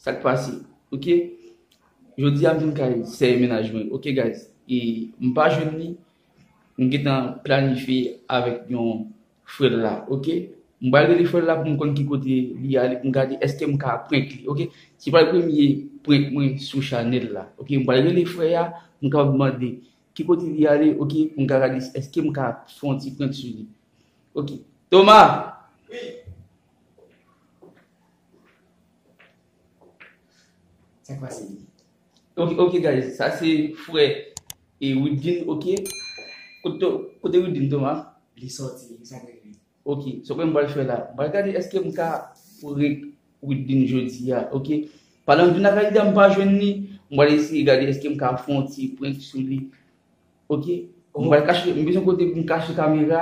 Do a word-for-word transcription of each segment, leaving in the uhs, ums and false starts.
Sa k pase? Ok? Jodi a m vin kay sè mennaj mwen. Ok, guys? E m pa jwenn li. M gentan planifye avèk yon frè l la. Ok? M pral rele frè l la pou m konn ki kote li ale, pou m gade èske m ka prank li. Ok? Se pral premye prank mwen sou chanèl la. Ok? M pral rele frè a, m kapab mande ki kote li ale, ok, pou m ka gade èske m ka fè yon ti prank sou li. Ok. Thomas! Wi. Sa k pase li? Ok, ok, guys, sa se frè e Widdin, ok. Kote, kote Widdin, Thomas? Li sòti, sa k rive? Ok, so kòman m pral fè la? M pral gade èske m ka prank Widdin jodi a, ok. Pandan m vin lakay li a, m pa jwenn li, m pral eseye gade èske m ka fè yon ti prank sou li. Ok? M pral kache, m bezwen kote pou m kache kamera,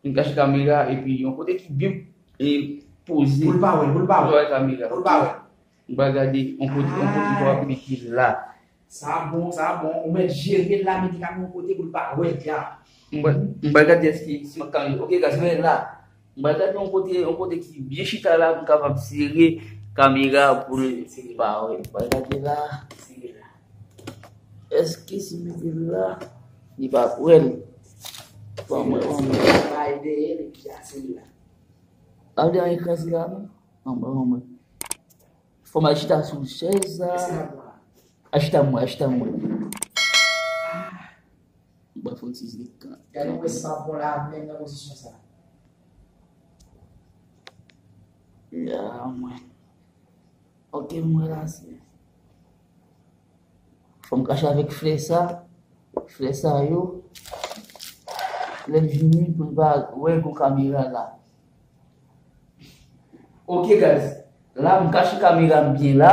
pou m kache kamera, epi yon kote ki byen e poze. Pou l pa wè l, pou l pa wè l. Pou l pa wè kamera. Pou l pa wè l. M pral gade yon kote, yon kote ki kapab mete la. Sa bon, sa bon. Ou mèt jere l la, mete kamera yon kote pou l pa wè l, ya. M pral, m pral gade èske si m ap kamera. Ok, guys, men la. M pral gade yon kote, yon kote ki byen chita la, pou m kapab sere kamera pou l pa wè. M pral gade la. Èske si m mete l la, li p ap wè l? Ban mwen, ban mwen. Bay dèyè l epi asire l la. Ap dèyè ekraze la, non? Ban mwen, ban mwen. Fò m al chita sou chèz la. Èske l ap bon la? Al chita mwen, al chita mwen. M pral fè yon ti zile kan. Gade mwen si m ap bon la menm nan pozisyon sa. Ya, mwen. Ok, mwen la se. Fò m kache avèk flè sa. Flè sa yo. Lè l vini pou l pa wè gon kamera la. Ok, guys. La, m kache kamera m byen la.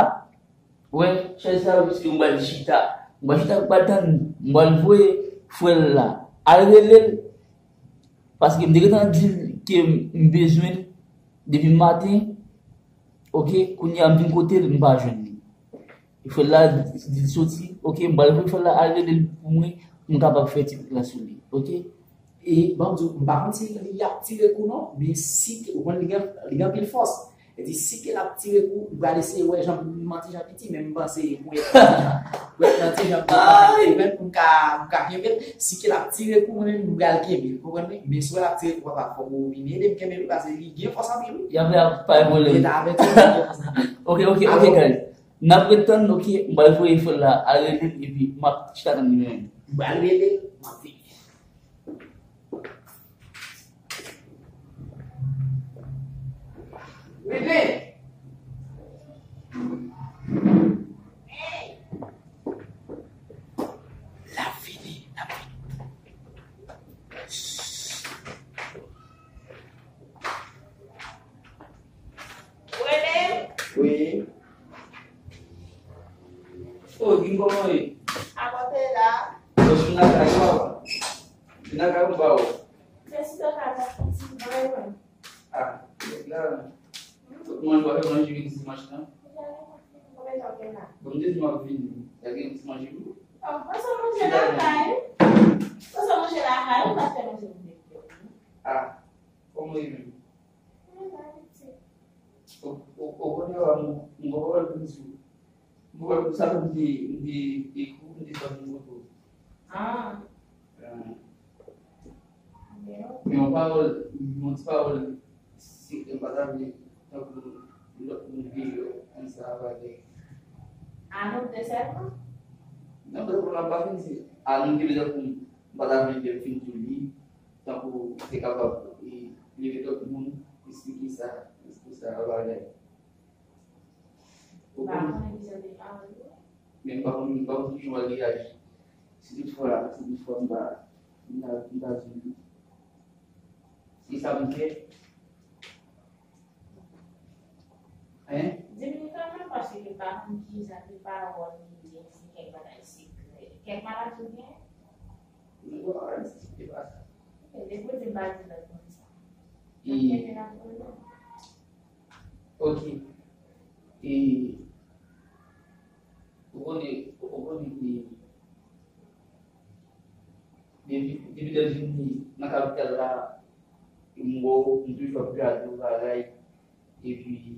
Wè, chèz sa yo, paske m pral chita. M pral chita, m pral tann, m pral voye frè l la. Al rele l. Paske m te gentan di l ke m bezwen l depi maten. Ok, kounye a m vin kote l, m pa jwenn li. Frè l la di l soti. Ok, m pral voye frè l la al rele l pou mwen, pou m kapab fè ti prank la sou li. Ok? E ban m di w, m pa konn si li ap tire kou non, men si ke, ou konn li gen, li gen anpil fòs. E di si ke l ap tire kou, m pral eseye wè jan m manti jan piti, men m panse pou wè nan ti jan pou mwen pou m ka, m ka kenbe l. Si ke l ap tire kou, mwen menm m pral kenbe l, konprann mwen? Men si w wè l ap tire kou, papa, fòk ou vin ede m kenbe l, paske li gen fòs anpil, wi. Y ap, y ap pa vole. Li ta avèti, li gen fòs anpil. Ok, ok, ok, guys. N ap ret tann, ok, m pral voye frè l la al rele l, epi m ap chita tann li menm. M pral rele l, m ap vini. Rele! L ap vini, l ap vini. Rele! Wi. O, Gin, kòman w ye? Akòte la. Bon, vin lakay ou, papa. Vin lakay ou, m ba ou. Se si te ka fè ti bagay, mwen. Ah, nèg la. Ou manje, w ap fè manje vini dimanch lan? Bon, m te di m ap vini. Lè gen ti manje pou ou. Oh, pase manje lakay. Pase manje lakay, ou pa fè manje pou mwen. Ah, kòman w ye menm? Mwen pa piti. Ou, ou, ou konnen w a m, m konprann pou m di w. M konprann pou sa pou m di, m di, di kou, m di sa pou m konprann. Ah. Ah. Men yon pawòl, yon ti pawòl sekrè m pa ta vle tankou lòt moun veye yo konn sa bagay. A nou de sèlman? Non, men pou m ap pa fin di a nou de tankou m pa ta vle lè m fin di w li, tankou se kapab, e, leve lòt moun, esplike sa, esplike sa bagay. Ou konprann? M pa konnen kijan te pale. Men m pa konn, m pa konn kijan w al reyaji. Si toutfwa, si toutfwa m ta, m ta, m ta di w li. Se sa m fè. Hein? Di m li kanmenm, paske m pa konn kijan ki pawòl li ye, si kèk bagay sekrè. Kèk maladi w gen? Non, pa maladi, se pa sa. Ok, depi w di m pa di lòt moun sa. E, m ap kenbe l ap pale. Ok. E, ou konnen, ou konnen ke depi, depi lè m vini nan kapital la, m wè w, m toujou ap gade w bagay, epi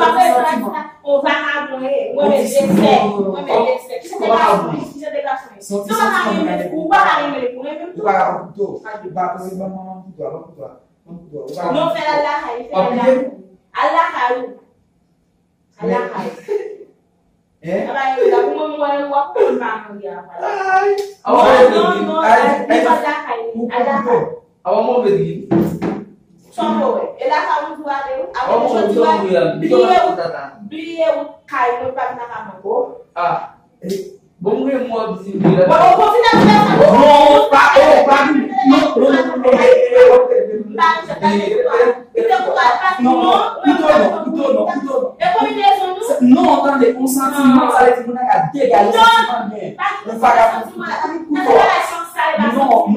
pa bezwen sa. On vakabon ye. Mwen men respè. Mwen men respè. Ki se te gason ye? Ki se te gason ye? Si w pa ka renmen, ou pa ka renmen li pou renmen m tou. Ou pa ka kouto. Ou pa bezwen ban manman kouto a, ban kouto a. Ban kouto a. Ou pa ka. Non, fè l al lakay, fè l al lakay. Al lakay ou. Al lakay. Hein? Aba, yo la pou mwen, mwen, w ap konn pa mwen, ya. Ay. Non, non, non, al lakay, al lakay. Awa move dri. Sa w wè? E la sa ou di ale wi. Awa ou soti wè. Bliye ou. Bliye ou kay mwen pa nan ka mwen. Oh. Ah. Bon mwen mwen di. Bon, ou konfine avè sa. Non, pa, oh, pa. Non, non, non, non, non. Pa, non, non, non, non. E konbinezon nou. Non, tande, yon santiman, sa vle di moun nan ka degaje santiman l gen.